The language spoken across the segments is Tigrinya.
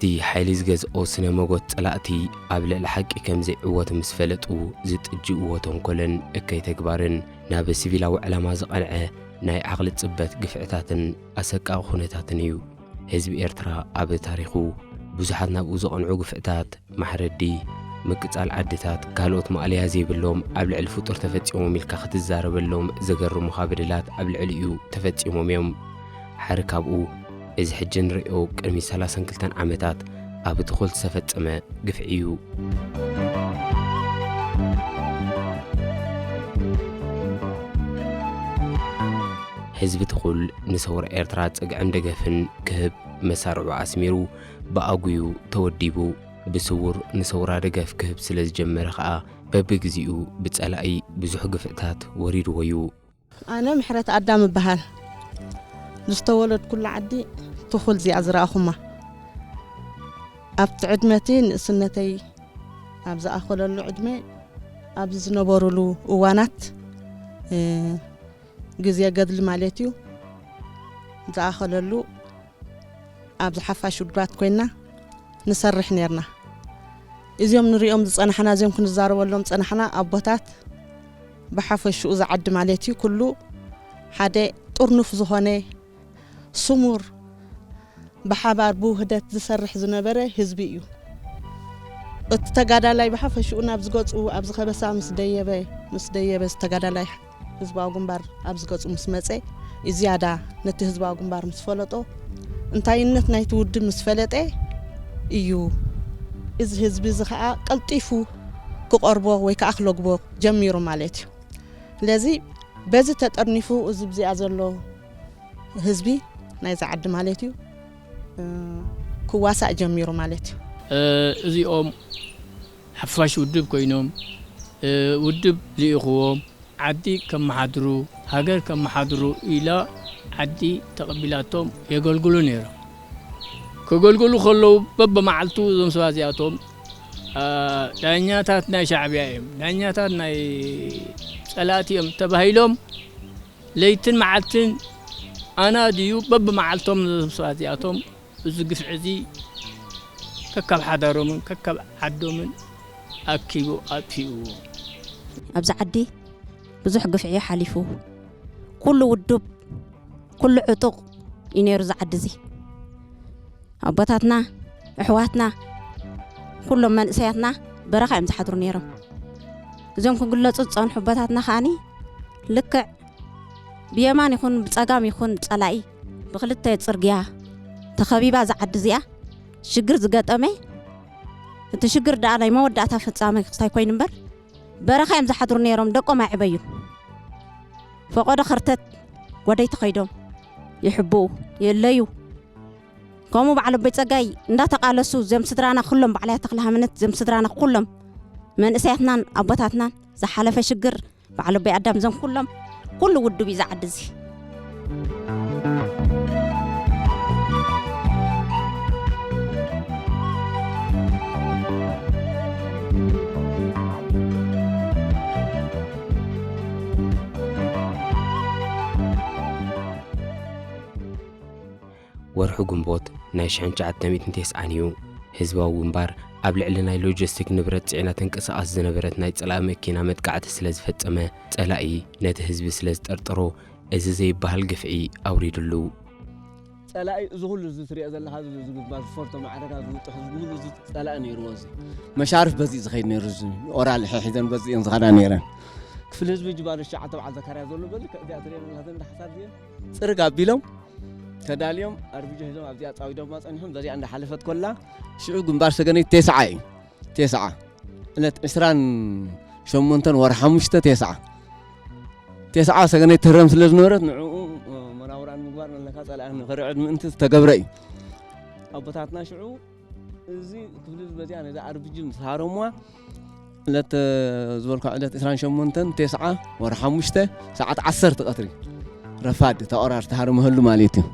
እቲ ሓይሊ ዝገዝኦ ስነ መጎት ጸላእቲ ኣብ ልዕሊ ሓቂ ከም ዘይዕወት ምስ ፈለጡ ዝጥጅእዎ ተንኮልን እከይ ተግባርን ናብ ሲቪላዊ ዕላማ ዝቐንዐ ናይ ዓቕሊ ጽበት ግፍዕታትን ኣሰቃቒ ኩነታትን እዩ። ህዝቢ ኤርትራ ኣብ ታሪኹ ብዙሓት ናብኡ ዘቐንዑ ግፍዕታት፣ ማሕረዲ፣ ምቅጻል ዓድታት፣ ካልኦት ማእለያ ዘይብሎም ኣብ ልዕሊ ፍጡር ተፈጺሞም ኢልካ ክትዛረበሎም ዘገርሙኻ በደላት ኣብ ልዕሊኡ ተፈጺሞም እዮም። ሓደ ካብኡ እዚ ሕጂ ንርእዮ ቅድሚ ሰላሳን ክልተን ዓመታት ኣብ ትኹል ዝተፈጸመ ግፍዒ እዩ። ህዝቢ ትኹል ንሰውራ ኤርትራ ጽግዕን ደገፍን ክህብ መሳርዑ ኣስሚሩ ብኣጉዩ ተወዲቡ። ብስውር ንሰውራ ደገፍ ክህብ ስለ ዝጀመረ ከኣ በብግዚኡ ብጸላኢ ብዙሕ ግፍዕታት ወሪድዎ እዩ። ኣነ ምሕረት ኣዳም እበሃል። ዝተወለድኩላ ዓዲ ትኹል እዚኣ ዝረኣኹማ። ኣብቲ ዕድመ እቲ ንእስነተይ ኣብ ዝኣኸለሉ ዕድመ ኣብዚ ዝነበሩሉ እዋናት፣ እ፣ ግዜ ገድሊ ማለት እዩ ዝኣኸለሉ ኣብዚ ሓፋሽ ውድባት ኮይና ንሰርሕ ኔርና። እዚኦም ንሪኦም ዝጸናሕና፣ እዚኦም ክንዛረበሎም ጸናሕና ኣቦታት ብሓፈሽኡ ዝዓዲ ማለት እዩ ኩሉ ሓደ ጥርኑፍ ዝኾነ ስሙር ብሓባር ብውህደት ዝሰርሕ ዝነበረ ህዝቢ እዩ። እቲ ተጋዳላይ ብሓፈሽኡ ናብ ዝገጹ ኣብዚ ከበሳ ምስ ደየበ፣ ምስ ደየበ እዚ ተጋዳላይ ህዝባዊ ግንባር ኣብ ዝገጹ ምስ መጸ፣ ዝያዳ ነቲ ህዝባዊ ግንባር ምስ ፈለጦ፣ እንታይነት ናይቲ ውድብ ምስ ፈለጠ እዩ። እዚ ህዝቢ እዚ ኸኣ ቀልጢፉ ክቐርቦ ወይ ከኣ ክለግቦ ጀሚሩ ማለት እዩ። ስለዚ በዚ ተጠርኒፉ እዚ ብዚኣ ዘሎ ህዝቢ ናይዛ ዓዲ ማለት እዩ፣ እ፣ ክዋሳእ ጀሚሩ ማለት እዩ። እ፣ እዚኦም ሓፋሽ ውድብ ኮይኖም፣ እ፣ ውድብ ልኢኽዎም ዓዲ ከመሓድሩ፣ ሃገር ከመሓድሩ ኢላ ዓዲ ተቐቢላቶም የገልግሉ ነይሮም። ከገልግሉ ከለዉ በብመዓልቱ እዞም ሰባት እዚኣቶም፣ እ፣ ዳኛታት ናይ ሻዕብያ እዮም። ዳኛታት ናይ ጸላእቲ እዮም ተባሂሎም ለይትን መዓልትን ኣናድዩ በብመዓልቶም እዞም ሰባት እዚኣቶም እዚ ግፍዒ እዚ ከካብ ሓዳሮምን ከካብ ዓዶምን ኣኪቡ ኣጥፊእዎ። ኣብዚ ዓዲ ብዙሕ ግፍዒ ሓሊፉ፣ ኩሉ ውዱብ፣ ኩሉ ዕጡቕ እዩ ነይሩ እዚ ዓዲ እዚ። ኣቦታትና፣ ኣሕዋትና፣ ኩሎም መንእሰያትና በረኻ እዮም ዝሓድሩ ነይሮም። እዞም ክግለጹ ዝጸንሑ ኣቦታትና ከኣኒ ልክዕ ብየማን ይኹን ብጸጋም ይኹን ጸላኢ ብኽልተ ጽርግያ ተኸቢባ እዛ ዓዲ እዚኣ ሽግር ዝገጠመ፣ እቲ ሽግር ደኣ ናይ መወዳእታ ፍጻመ ክስታይ ኮይኑ እምበር፣ በረኻ እዮም ዝሓድሩ ነይሮም። ደቆም ኣይዕበዩን። ፈቐዶ ኸርተት ጓደይቲ ኸይዶም ይሕብኡ፣ ይእለዩ። ከምኡ በዓል ኣቦይ ጸጋይ እንዳተቓለሱ፣ እዞም ስድራና ኩሎም፣ በዓል ኣያ ተኽለሃይማኖት፣ እዞም ስድራና ኩሎም፣ መንእሰያትናን ኣቦታትናን ዝሓለፈ ሽግር በዓል ኣቦይ ኣዳም፣ እዞም ኩሎም፣ ኩሉ ውድብ እዩ ዝዓዲ እዚ። ወርሒ ግንቦት ናይ ሽሕን ትሽዓተ ሚእትን ተስዓን እዩ። ህዝባዊ ግንባር ኣብ ልዕሊ ናይ ሎጂስቲክ ንብረት ጽዒና ትንቀሳቐስ ዝነበረት ናይ ጸላኢ መኪና መጥቃዕቲ ስለ ዝፈጸመ፣ ጸላኢ ነቲ ህዝቢ ስለ ዝጠርጠሮ፣ እዚ ዘይበሃል ግፍዒ ኣውሪድሉ። ጸላኢ እዚ ኩሉ እዚ ትሪኦ ዘለኻ፣ እዚ፣ እዚ ግንባር ዝፈርቶ ማዕረጋ ዝውጥሕ፣ እዚ ሙሉ እዚ ጸላኢ ነይርዎ። እዚ መሻርፍ በዚ ዝኸይድ ነይሩ። እዚ ኦራል ሒዘን በዚ እየን ዝኸዳ ነይረን። ክፍሊ ህዝቢ ጅባር ሸዓተ በዓል ዘካርያ ዘሎ በዚ፣ ከዚኣ ትሪኦ ዘለኻ፣ ዘን ሓሳብ እየን ጽርግ ኣቢሎም ተዳልዮም፣ ኣርቢጆ ሒዞም ኣብዚኣ ጻዊዶማ ጸኒሖም። በዚኣ እንዳሓለፈት ኮላ፣ ሽዑ ግንባር ሰገነይ ቴስዓ እዩ። ቴስዓ፣ ዕለት ዕስራን ሸሞንተን ወርሒ ሓሙሽተ ቴስዓ። ቴስዓ ሰገነይ ትህረም ስለ ዝነበረት፣ ንዕኡ መናውራ ንምግባር፣ መለካ ጸላኢ ንኸርዕድ ምእንቲ ዝተገብረ እዩ። ኣቦታትና ሽዑ እዚ ክፍሊ ዝበዚኣ ነዛ ኣርቢጂ ምስ ሃረምዋ፣ ዕለት፣ ዝበልኳ ዕለት ዕስራን ሸሞንተን ቴስዓ ወርሒ ሓሙሽተ ሰዓት ዓሰርተ ቀትሪ ረፋድ ተቆራር ዝተሃርመሉ ማለት እዩ።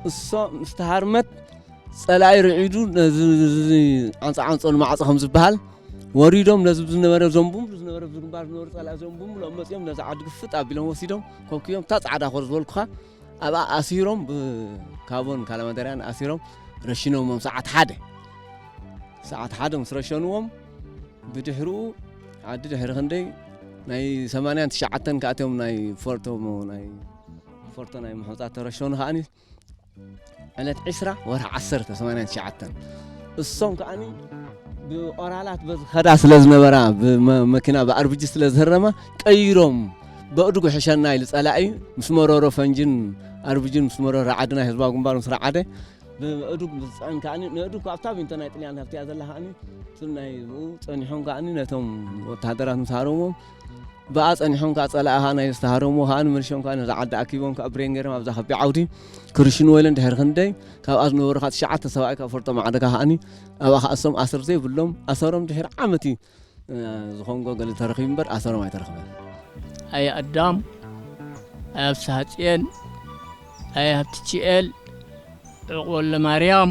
እሶ ምስ ተሃርመት ጸላኢ ርዒዱ ነዚ፣ እዚ ዓንጸ ዓንጸሉ ማዕጸ ከም ዝበሃል ወሪዶም ነዚ ዝነበረ ዘንቡም፣ ዝነበረ ግንባር ዝነበሩ ጸላኢ ዘንቡም፣ ሎም መጺኦም ነዚ ዓዲ ግፍጥ ኣቢሎም ወሲዶም ኮብኩዮም እታ ጻዕዳ ኮር ዝበልኩኻ ኣብኣ ኣሲሮም፣ ብካቦን ካላማደርያን ኣሲሮም ረሽኖሞም ሰዓት ሓደ፣ ሰዓት ሓደ ምስ ረሸንዎም፣ ብድሕርኡ ዓዲ ድሕሪ ክንደይ ናይ ሰማንያን ትሽዓተን ከኣትዮም ናይ ፎርቶ፣ ናይ ፎርቶ ናይ ምሕጻ ተረሸኑ ከኣኒ ዕለት ዕስራ ወርሒ ዓሰርተ ሰማንያን ትሽዓተን። እሶም ከኣኒ ብኦራላት በዚ ኸዳ ስለ ዝነበራ፣ ብመ-፣ መኪና ብኣርብጂ ስለ ዝህረማ፣ ቀይሮም፣ በእድጉ ሕሸና ኢሉ ጸላኢ ምስ መረሮ ፈንጅን ኣርብጅን ምስ መረሮ ዓድና ህዝባዊ ግንባር ምስ ረዓደ፣ ብእዱግ ብዝጸን ከኣኒ፣ ንእዱግ ካብታ ቢንቶ ናይ ጥልያን ሃብቲያ ዘላ ከኣኒ፣ እቱም ናይ ብኡ ጸኒሖም ከኣኒ ነቶም ወተሃደራት ምስ ሃረሞም፣ ብኣ ጸኒሖም ከኣ ጸላኢ ከኣ ናይ ዝተሃረምዎ ከኣ ንመልሾም ከኣ ነዛ ዓዲ ኣኪቦም ከኣ ብሬን ገይሮም ኣብዛ ከቢ ዓውዲ ክርሽንዎ ኢለን ድሕሪ ክንደይ ካብኣ ዝነበሩ ከኣ ትሽዓተ ሰብኣይ ካብ ፈርጦ ማዕደጋ ከኣኒ ኣብኣ ከኣ እሶም ኣስር ዘይብሎም ኣሰሮም ድሕሪ ዓመት እዩ፣ እ፣ ዝኾንጎ ገለ ተረኺቡ እምበር ኣሰሮም ኣይተረኽበን። ኣየ ኣዳም፣ ኣየ ኣብስሃጽየን፣ ኣየ ሃብትችኤል፣ ዕቑ ወልደማርያም፣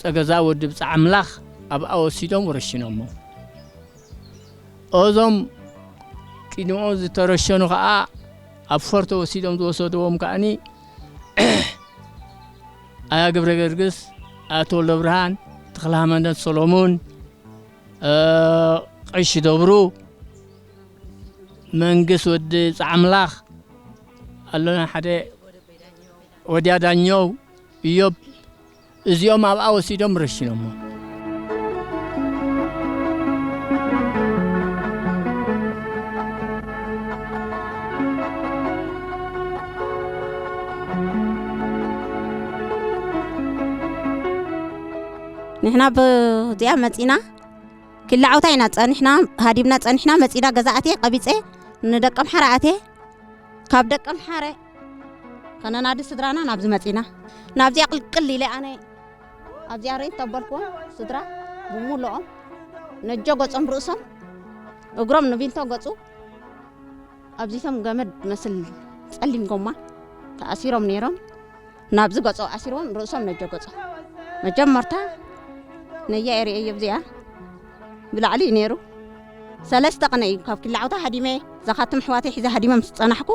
ጸገዛ ወዲ ብጻ ኣምላኽ ኣብኣ ወሲዶም ወረሽኖሞ። እዞም ቅድሚኡ ዝተረሸኑ ኸኣ ኣብ ፎርቶ ወሲዶም ዝወሰድዎም ከኣኒ ኣያ ገብረ ገርግስ፣ ኣያ ተወልደ ብርሃን፣ ተኽለ ሃይማኖት ሰሎሙን፣ እ፣ ቀሺ ደብሩ፣ መንግስ ወዲ ጸዓምላኽ፣ ኣሎና ሓደ ወድያ ዳኘው፣ እዮብ፣ እዚኦም ኣብኣ ወሲዶም ረሽኖሞ። ንሕና ብዚኣ መጺና፣ ኪላዓውታ ኢና ጸኒሕና፣ ሃዲምና ጸኒሕና፣ መጺና ገዛ ኣትየ፣ ቀቢጸ፣ ንደቀምሓረ ኣትየ፣ ካብ ደቀምሓረ ከነናዲ ስድራና ናብዚ መጺና። ናብዚኣ ቅልቅል ኢለ ኣነ ኣብዚኣ ሬንት ተበልክዎም ስድራ ብምሉኦም ነጆ ገጾም ርእሶም እግሮም ንቢንቶ ገጹ ኣብዚቶም ገመድ መስል ጸሊም ጎማ ተኣሲሮም ነይሮም። ናብዚ ገጾ ኣሲርዎም ርእሶም ነጆ ገጾ መጀመርታ ነያ ኤሪኤዮ ኣብዚኣ ብላዕሊ እዩ ነይሩ። ሰለስተ ቅነ እዩ ካብ ክላዕውታ ሃዲመ፣ ዘኻትም ኣሕዋተይ ሒዘ ሃዲመ ምስ ጸናሕኩ፣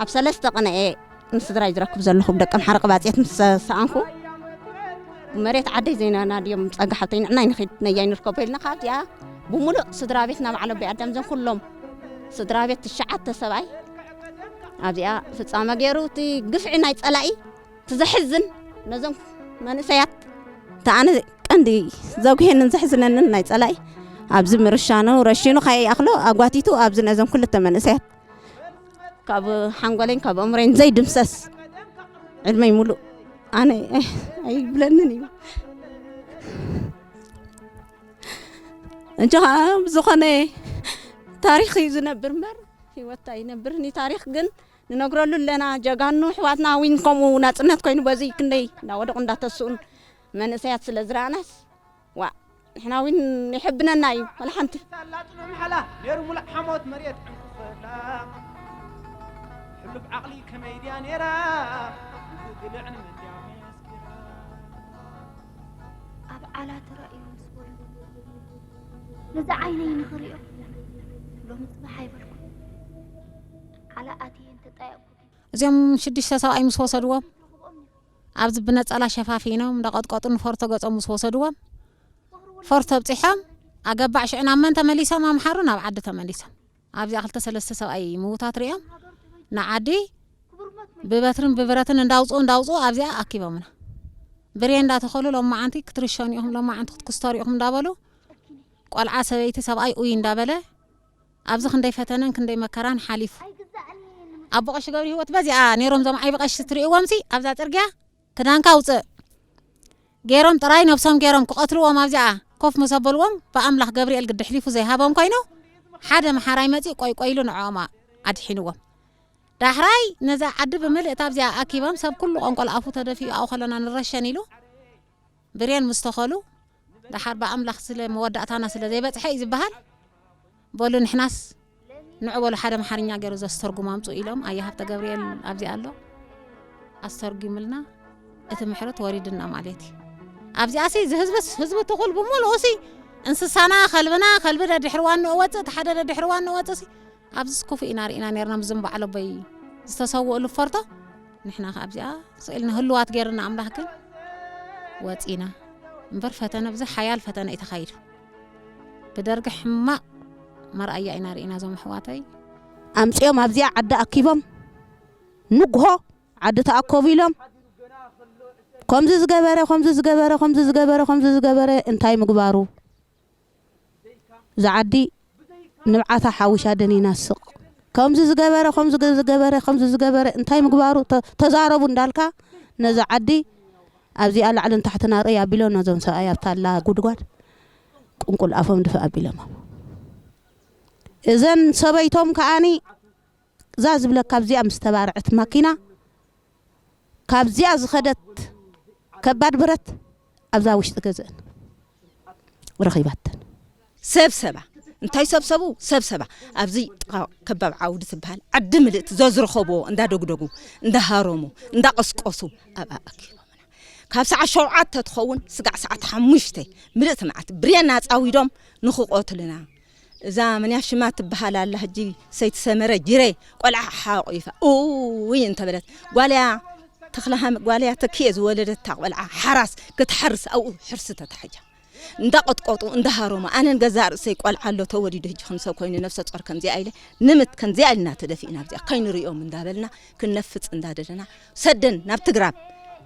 ኣብ ሰለስተ ቅነ እየ ንስድራይ ዝረክብ ዘለኹ። ብደቀምሓረ ቅባጽየት ምስ ሰኣንኩ፣ መሬት ዓደይ ዘይናና ድዮም ጸጋ ሓብተይ ንዕናይ ንኺድ ነያይ ንርከቦ ኢልና፣ ካብዚኣ ብምሉእ ስድራ ቤት ናብ ዓለቦይ ኣዳም ዘን ኩሎም ስድራ ቤት ትሽዓተ ሰብኣይ ኣብዚኣ ፍጻመ ገይሩ፣ እቲ ግፍዒ ናይ ጸላኢ፣ እቲ ዘሕዝን ነዞም መንእሰያት፣ እቲ ኣነ ቀንዲ ዘጉሄንን ዘሕዝነንን ናይ ጸላኢ፣ ኣብዚ ምርሻኑ፣ ረሺኑ ከይኣኽሎ ኣጓቲቱ፣ ኣብዚ ነዞም ክልተ መንእሰያት ካብ ሓንጎለይን ካብ ኣእምሮይን ዘይድምሰስ ዕድመይ ሙሉእ ኣነ ኣይብለንን እዩ። እንጂ ኸዓ ብዝኾነ ታሪኽ እዩ ዝነብር እምበር ህይወት ኣይነብርን እዩ። ታሪኽ ግን ንነግረሉ ኣለና። ጀጋኑ ኣሕዋትና እውን ከምኡ ናጽነት ኮይኑ በዚ ክንደይ እንዳወደቑ እንዳተስኡን መንእሰያት ስለ ዝረኣናስ፣ ዋእ፣ ንሕና እውን ይሕብነና እዩ። ወላ ሓንቲ። ሳላ ጽኑዕ ምሓላ ነይሩ፣ ሙሉእ ሓሞት መሬት ዕንክፈላ። ሕሉፍ ዓቕሊ ከመይ ድያ ነይራ፣ ግልዕ ንመን ድያ መስኪራ። ኣብ ዓላ ተራእዩ ምስ ወሉ፣ ነዚ ዓይነይ ንኽሪኦ ሎሚ ጽባሕ ኣይበልኩ። ዓላ ኣትየ እንተጣየቕኩ ግን እዚኦም ሽዱሽተ ሰብኣይ ምስ ወሰድዎም፣ ኣብዚ ብነጸላ ሸፋፊኖም እንዳቐጥቀጡ ንፎርቶ ገጾም ምስ ወሰድዎም፣ ፎርቶ ኣብጺሖም፣ ኣገባዕ ሽዑ ናብ መን ተመሊሶም? ኣምሓሩ ናብ ዓዲ ተመሊሶም። ኣብዚኣ ክልተ ሰለስተ ሰብኣይ ምዉታት ሪኦም፣ ንዓዲ ብበትርን ብብረትን እንዳውጽኡ፣ እንዳውጽኡ ኣብዚኣ ኣኪቦምና። ብሬን እንዳተኸሉ፣ ሎማዓንቲ ክትርሸኑ ኢኹም፣ ሎማዓንቲ ክትክስተሩ ኢኹም እንዳበሉ፣ ቆልዓ ሰበይቲ ሰብኣይ ኡይ እንዳበለ፣ ኣብዚ ክንደይ ፈተነን ክንደይ መከራን ሓሊፉ። ኣቦ ቀሺ ገብረ ህይወት በዚኣ ነይሮም፣ እዞም ዓይቢ ቀሺ ትርእይዎምሲ፣ ኣብዛ ጽርግያ ክዳንካ ኣውጽእ ገይሮም፣ ጥራይ ነብሶም ገይሮም ክቐትልዎም ኣብዚኣ ኮፍ ምስ ኣበልዎም፣ ብኣምላኽ ገብርኤል ግዲ ኣሕሊፉ ዘይሃቦም ኮይኑ፣ ሓደ መሓራይ መጺኡ ቆይ ቆይ ኢሉ ንዕኦም ኣድሒንዎም። ዳሕራይ ነዛ ዓዲ ብምልእታ ኣብዚኣ ኣኪቦም፣ ሰብ ኩሉ ቆንቆል ኣፉ ተደፊኡ ኣብኡ ከለና ንረሸን ኢሉ፣ ብሬን ምስ ተኸሉ፣ ደሓር ብኣምላኽ ስለ መወዳእታና ስለ ዘይበጽሐ እዩ ዝበሃል። በሉ ንሕናስ ንዑ በሉ ሓደ ኣምሓርኛ ገይሩ ዘስተርጉም ኣምጹ ኢሎም ኣያ ሃብተ ገብርኤል ኣብዚኣ ኣሎ ኣስተርጉምልና፣ እቲ ምሕረት ወሪድና ማለት እዩ። ኣብዚኣሲ እዚ ህዝብስ ህዝቢ ትኹል ብምሉኡሲ እንስሳና ከልብና፣ ከልቢ ደድሕሪ ዋንኡ ወጽእ፣ እቲ ሓደ ደድሕሪ ዋንኡ ወጽእሲ፣ ኣብዚስ ክፉእ ኢና ርኢና ነርና፣ ምስዞም በዓል ኣቦይ ዝተሰውእሉ ፎርቶ። ንሕና ከ ኣብዚኣ ስቕ ኢልና ህልዋት ገይርና ኣምላኽ ግን ወጺና እምበር፣ ፈተነ ብዚ ሓያል ፈተነ እዩ ተኻይዱ። ብደርጊ ሕማቕ መርኣያ ኢና ርኢና፣ እዞም ኣሕዋተይ። ኣምጺኦም ኣብዚኣ ዓዲ ኣኪቦም፣ ንግሆ ዓዲ ተኣከቡ ኢሎም፣ ከምዚ ዝገበረ፣ ከምዚ ዝገበረ፣ ከምዚ ዝገበረ፣ ከምዚ ዝገበረ፣ እንታይ ምግባሩ? እዛ ዓዲ ንብዓታ ሓዊሻ ደኒና ስቕ። ከምዚ ዝገበረ፣ ከምዚ ገ-፣ ዝገበረ፣ ከምዚ ዝገበረ፣ እንታይ ምግባሩ? ተ-፣ ተዛረቡ እንዳልካ ነዛ ዓዲ ኣብዚኣ ላዕልን ታሕትን ኣርእይ ኣቢሎም ነዞም ሰብኣይ ኣብታ ኣላ ጉድጓድ ቁንቁል ኣፎም ድፍእ ኣቢሎሞም። እዘን ሰበይቶም ከኣኒ እዛ ዝብለካ ኣብዚኣ ምስ ተባርዐት ማኪና፣ ካብዚኣ ዝኸደት ከባድ ብረት ኣብዛ ውሽጢ ገዝአን ረኺባተን። ሰብሰባ፣ እንታይ ሰብሰቡ? ሰብሰባ። ኣብዚ ጥቓ ከባብ ዓውዲ ትበሃል ዓዲ ምልእቲ ዘዝረኸብዎ እንዳደጉደጉ፣ እንዳሃረሙ፣ እንዳቐስቀሱ ኣብኣ ኣኪቦምና። ካብ ሰዓት ሸውዓተ ትኸውን ስጋዕ ሰዓት ሓሙሽተ ምልእቲ መዓልቲ ብሬን ኣጻዊዶም ንኽቐትሉና። እዛ መን እያ ሽማ ትበሃል ኣላ ሕጂ፣ ሰይቲ ሰመረ ጅሬ ቆልዓ ሓቑፋ። እውይ እንተበለት፣ ጓልያ ተኽለሃም፣ ጓልያ ተክየ ዝወለደታ ቆልዓ ሓራስ ክትሓርስ ኣብኡ ሕርሲ ተታሕጃ። እንዳቐጥቀጡ፣ እንዳሃረሙ፣ ኣነን ገዛእ ርእሰይ ቆልዓ ኣሎ ተወሊዱ ሕጂ ከም ሰብ ኮይኑ ነፍሰ ጾር ከምዚኣ ኢለ ንምት ከምዚኣ ኢልና ተደፊእና ኣብዚኣ ከይንርእዮም እንዳበልና ክንነፍጽ እንዳደለና ሰደን ናብ ትግራብ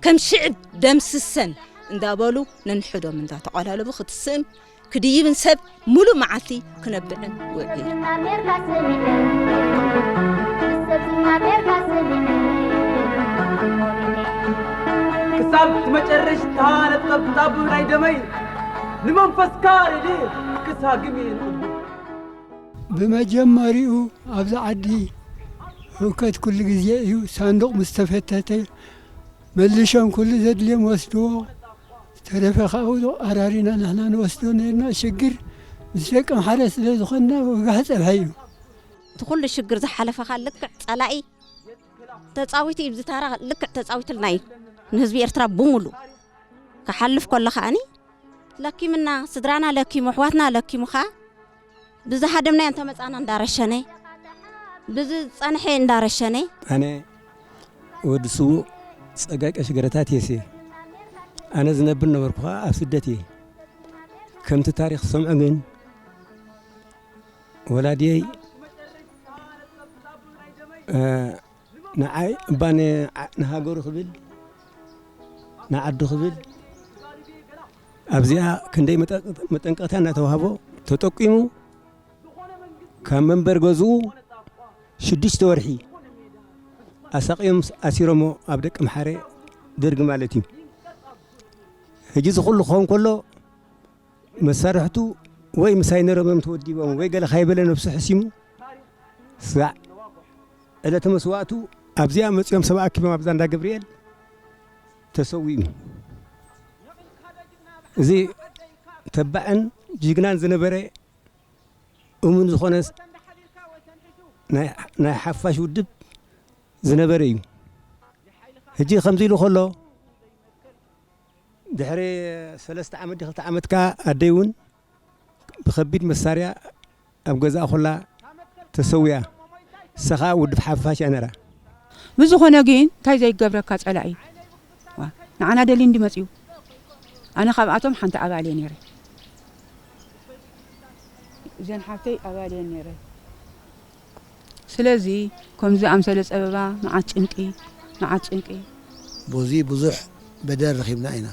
ከም ሽዕብ ደምስሰን እንዳበሉ ነንሕዶም እንዳተቐላለቡ ክትስእም ክድይብን ሰብ ሙሉእ መዓልቲ ክነብዕን ውዒሉ። ክሳብ እቲ መጨረሽታ ነጠብጣብ ናይ ደመይ ንመንፈስካ ርድእ ክሳግም እየ ንቕድሚት። ብመጀመሪኡ ኣብዚ ዓዲ ህውከት ኩሉ ግዜ እዩ። ሳንዱቕ ምስ ተፈተተ መሊሾም ኩሉ ዘድልዮም ወስድዎ። ዝተረፈ ካብኡ ኣራሪና ንሕና ንወስዶ ነርና። ሽግር ምስ ደቂ ኣምሓራ ስለ ዝኾንና ወጋሕ ጸብሐ እዩ። እቲ ኩሉ ሽግር ዝሓለፈኻ ልክዕ ጸላኢ ተጻዊቱ እዩ፣ ብዝታራ ልክዕ ተጻዊትልና እዩ። ንህዝቢ ኤርትራ ብሙሉ ክሓልፍ ከሎ ከኣኒ ለኪምና፣ ስድራና ለኪሙ፣ ኣሕዋትና ለኪሙ ከኣ ብዝሃደምናዮ እንተመጻና እንዳረሸነ፣ ብዝጸንሐ እንዳረሸነ። ኣነ ወዲ ስዉእ ጸጋይ ቀሺ ገረታት የሴ። ኣነ ዝነብር ነበርኩ ከኣ ኣብ ስደት እየ። ከምቲ ታሪኽ ዝሰምዖ ግን ወላድየይ፣ እ፣ ንዓይ እባ ን-፣ ዓ-፣ ንሃገሩ ክብል፣ ንዓዱ ክብል፣ ኣብዚኣ ክንደይ መጠ-፣ መጠንቀቕታ እናተዋህቦ ተጠቂሙ፣ ካብ መንበር ገዝኡ ሽዱሽተ ወርሒ ኣሳቕዮም ኣሲሮሞ ኣብ ደቂ ኣምሓረ ደርጊ ማለት እዩ። ሕጂ እዚ ኩሉ ክኸውን ከሎ መሳርሕቱ ወይ ምሳይ ነረቦም ተወዲቦም ወይ ገለ ካይበለ ነብሱ ሕሲሙ ስጋዕ ዕለተ መስዋእቱ ኣብዚኣ መጺኦም ሰብ ኣኪቦም ኣብዛ እንዳ ገብርኤል ተሰዊኡ። እዚ ተባዕን ጅግናን ዝነበረ እሙን ዝኾነ ናይ፣ ናይ ሓፋሽ ውድብ ዝነበረ እዩ። ሕጂ ከምዚ ኢሉ ከሎ ድሕሪ ሰለስተ ዓመት ድዩ ክልተ ዓመት ከኣ ኣደይ እውን ብኸቢድ መሳርያ ኣብ ገዛኣ ኮላ ተሰዊኣ። ንሳ ኸኣ ውድብ ሓፋሽ እያ ነራ። ብዝኾነ ግን እንታይ ዘይገብረካ ጸላኢ? ዋ፣ ንዓና ደልዩ እንዲ መጺኡ። ኣነ ካብኣቶም ሓንቲ ኣባል እየ ነይረ። እዘን ሓብተይ ኣባል እየን ነይረ። ስለዚ ከምዚ ኣምሰለ ጸበባ መዓት ጭንቂ፣ መዓት ጭንቂ። በዚ ብዙሕ በደል ረኺብና ኢና።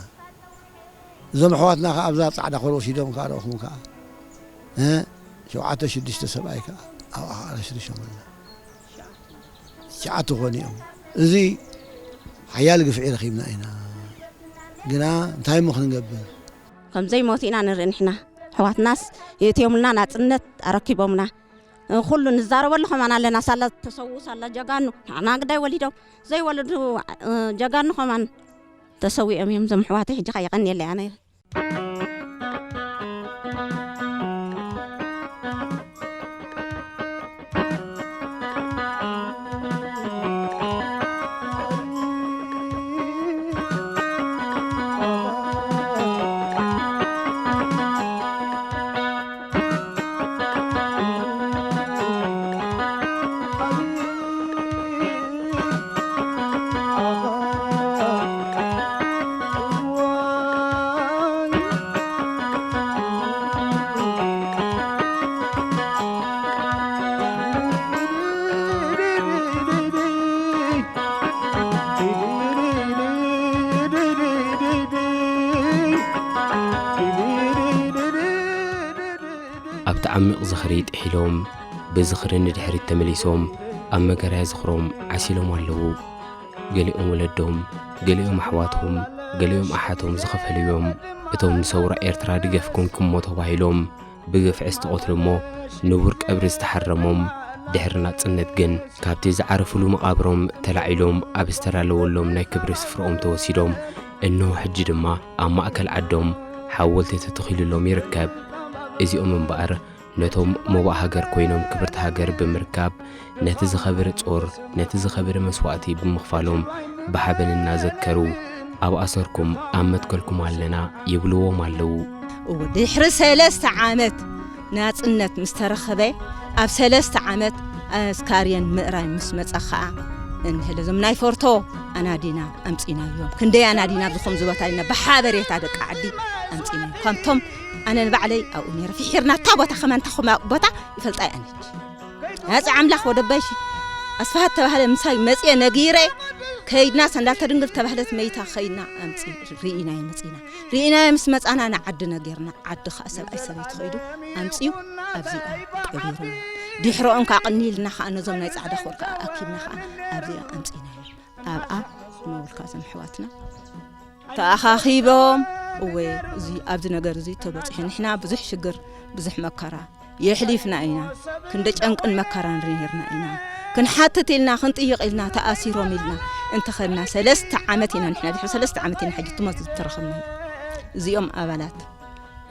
እዞም ኣሕዋትና ከኣ ኣብዛ ጻዕዳ ኮሎ ወሲዶም ከኣ ረእኹም ከኣ። እ? ሸውዓተ ሽዱሽተ ሰብኣይ ከኣ ኣብኣ ከኣ ረሽሪሾምልና። ትሽዓተ ኮኑ እዮም። እዚ ሓያል ግፍዒ ረኺብና ኢና። ግና እንታይ እሞ ክንገብር? ከም ዘይሞቱ ኢና ንርኢ ንሕና። ኣሕዋትናስ የእትዮምልና ናጽነት ኣረኪቦምና። ኩሉ ንዛረበሉ ከማን ኣለና። ሳላ ተሰውኡ፣ ሳላ ጀጋኑ። ንሕና ግዳይ ወሊዶም ዘይወለዱ፣ እ፣ ጀጋኑ ከማን ተሰዊኦም እዮም። እዞም ኣሕዋተይ ሕጂ ከኣ የቐንየለይ ኣነ። ዓሚቕ ዝኽሪ ጥሒሎም፣ ብዝኽሪ ንድሕሪት ተመሊሶም፣ ኣብ መገርያ ዝኽሮም ዓሲሎም ኣለዉ። ገሊኦም ወለዶም፣ ገሊኦም ኣሕዋቶም፣ ገሊኦም ኣሓቶም ዝኸፈሉ እዮም። እቶም ንሰውራ ኤርትራ ድገፍ ኮንኩሞ ተባሂሎም ብግፍዒ ዝተቐትሉ እሞ፣ ንቡር ቀብሪ ዝተሓረሞም፣ ድሕሪ ናጽነት ግን ካብቲ ዝዓረፉሉ መቓብሮም ተላዒሎም ኣብ ዝተዳለወሎም ናይ ክብሪ ስፍራኦም ተወሲዶም፣ እንሆ ሕጂ ድማ ኣብ ማእከል ዓዶም ሓወልቲ ተተኺሉሎም ይርከብ። እዚኦም እምበኣር ነቶም መባእ ሃገር ኮይኖም ክብርቲ ሃገር ብምርካብ፣ ነቲ ዝኸበረ ጾር፣ ነቲ ዝኸበረ መስዋእቲ ብምኽፋሎም ብሓበን እናዘከሩ፣ ኣብ ኣሰርኩም ኣብ መትከልኩም ኣለና ይብልዎም ኣለዉ። እወ፣ ድሕሪ ሰለስተ ዓመት ናጽነት ምስ ተረኸበ፣ ኣብ ሰለስተ ዓመት ኣስካርየን ምእራይ ምስ መጸ ኸኣ፣ እንህለ እዞም ናይ ፎርቶ ኣናዲና ኣምጺናዮም። ክንደይ ኣናዲና ኣብዚ ከምዚ ቦታ ኢልና ብሓበሬታ ደቂ ዓዲ ኣምጺናዮም። ከምቶም ኣነ ንባዕለይ ኣብኡ ነይረ። ፍሒርና እታ ቦታ ከማን እታ ኹማ-፣ ቦታ ይፈልጣ እየ ኣነ። ኣፀ ኣምላኽ ወደባይሺ ኣስፋሃት ተባህለ ምሳይ መፅየ ነጊረ ከይድና፣ ሰንዳልተ ድንግል ተባህለት መይታ ከይድና ኣምፂ ርኢናዮ መፂና። ርኢናዮ ምስ መፃና ንዓዲ ነጊርና፣ ዓዲ ከዓ ሰብኣይ ሰበይቲ ከይዱ ኣምፂኡ ኣብዚኣ ቀቢሩ። ድሕሮኦም ከዓ ቅኒ ኢልና ከዓ ነዞም ናይ ፃዕዳ ኮር ከዓ ኣኪብና ከዓ ኣብዚኣ ኣምፂናዮ። ኣብኣ ንውልካ ዘም ኣሕዋትና ተኣኻኺቦም፣ እወ፣ እዚ ኣብዚ ነገር እዚ ተበጺሑ፣ ንሕና ብዙሕ ሽግር፣ ብዙሕ መከራ የሕሊፍና ኢና። ክንደ ጨንቅን መከራን ርሂርና ኢና። ክንሓትት ኢልና፣ ክንጥይቕ ኢልና፣ ተኣሲሮም ኢልና እንተኸድና፣ ሰለስተ ዓመት ኢና ንሕና፣ ድሕሪ ሰለስተ ዓመት ኢና ሕጂ ትሞት ዝተረኸብና። እዚኦም ኣባላት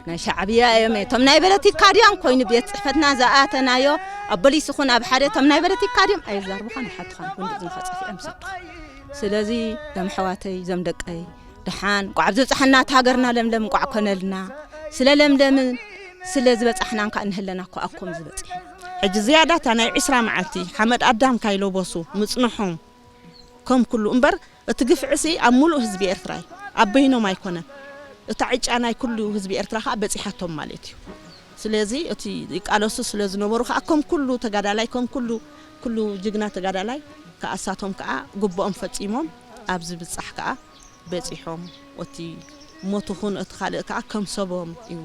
ናይ ሻዕብያ እዮም። እቶም ናይ በለቲካ ድዮም ኮይኑ ቤት ጽሕፈትና ዝኣተናዮ፣ ኣብ ቦሊስ ይኹን ኣብ ሓደ፣ እቶም ናይ በለቲካ ድዮም ኣየዛርቡኻን ኣይሓቱኻን፣ ክንዲ ዝንኸ ጸፊዖም ይሰዱኻ። ስለዚ ዘም ኣሕዋተይ፣ ዘም ደቀይ፣ ደሓን፣ እንቋዕ ኣብዚ በጻሕና፣ እታ ሃገርና ለምለም እንቋዕ ኮነልና። ስለ ለምለምን ስለ ዝበጻሕናን ከኣ እንህለና እኮ ኣኮም ዝበጺሕና። ሕጂ ዝያዳ እታ ናይ ዒስራ መዓልቲ ሓመድ ኣዳም ካይለበሱ ምጽንሖም ከም ኩሉ እምበር፣ እቲ ግፍዕሲ ኣብ ሙሉእ ህዝቢ ኤርትራ እዩ። ኣብ በይኖም ኣይኮነን። እታ ዕጫ ናይ ኩሉ ህዝቢ ኤርትራ ከኣ በጺሓቶም ማለት እዩ። ስለዚ እቲ ይቃለሱ ስለ ዝነበሩ ከኣ ከም ኩሉ ተጋዳላይ፣ ከም ኩሉ፣ ኩሉ ጅግና ተጋዳላይ ከኣ እሳቶም ከኣ ግቡኦም ፈጺሞም ኣብዚ ብጻሕ ከኣ በጺሖም፣ እቲ ሞት ኹን እቲ ካልእ ከኣ ከም ሰቦም እዩ፣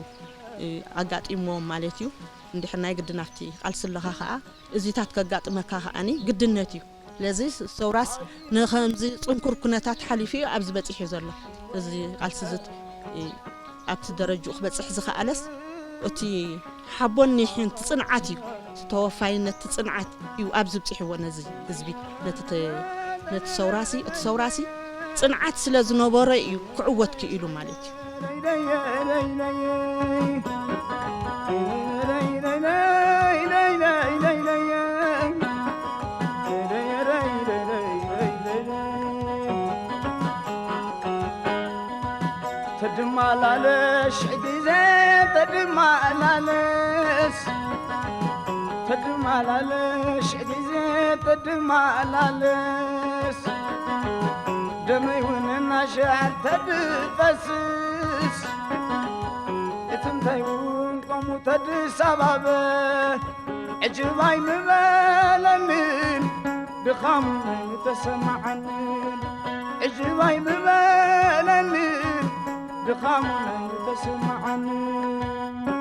እ፣ ኣጋጢምዎም ማለት እዩ። እንድሕር ናይ ግድን ኣብቲ ቃልሲ ኣለኻ ከኣ እዚታት ከጋጥመካ ከኣኒ ግድነት እዩ። ስለዚ ሰውራስ ንኸምዚ ጽንኩር ኩነታት ሓሊፉ እዩ ኣብዚ በጺሑ ዘሎ። እዚ ቃልሲ እዚ፣ እ፣ ኣብቲ ደረጅኡ ክበጽሕ ዝኸኣለስ እቲ ሓቦን ኒሕን እቲ ጽንዓት እዩ። እቲ ተወፋይነት፣ እቲ ጽንዓት እዩ ኣብዚ ብጽሕዎ ነዚ ህዝቢ፣ ነቲ ተ-፣ ነቲ ሰውራሲ፣ እቲ ሰውራሲ ጽንዓት ስለ ዝነበሮ እዩ ክዕወት ክኢሉ ማለት እዩ። ተድማላለሽ ግዜ ተድማላለስ፣ ተድማላለሽ ግዜ ተድማላለስ፣ ደመይ እውን እናሸዓል ተድፈስስ፣ እቲ እንታይ እውን ቆሙ ተድሳባበ። ዕጅብ ኣይምበለንን ድኻሙ ተሰማዓንን፣ ዕጅብ ኣይምበለንን ድኻሙ ተሰማዓንን።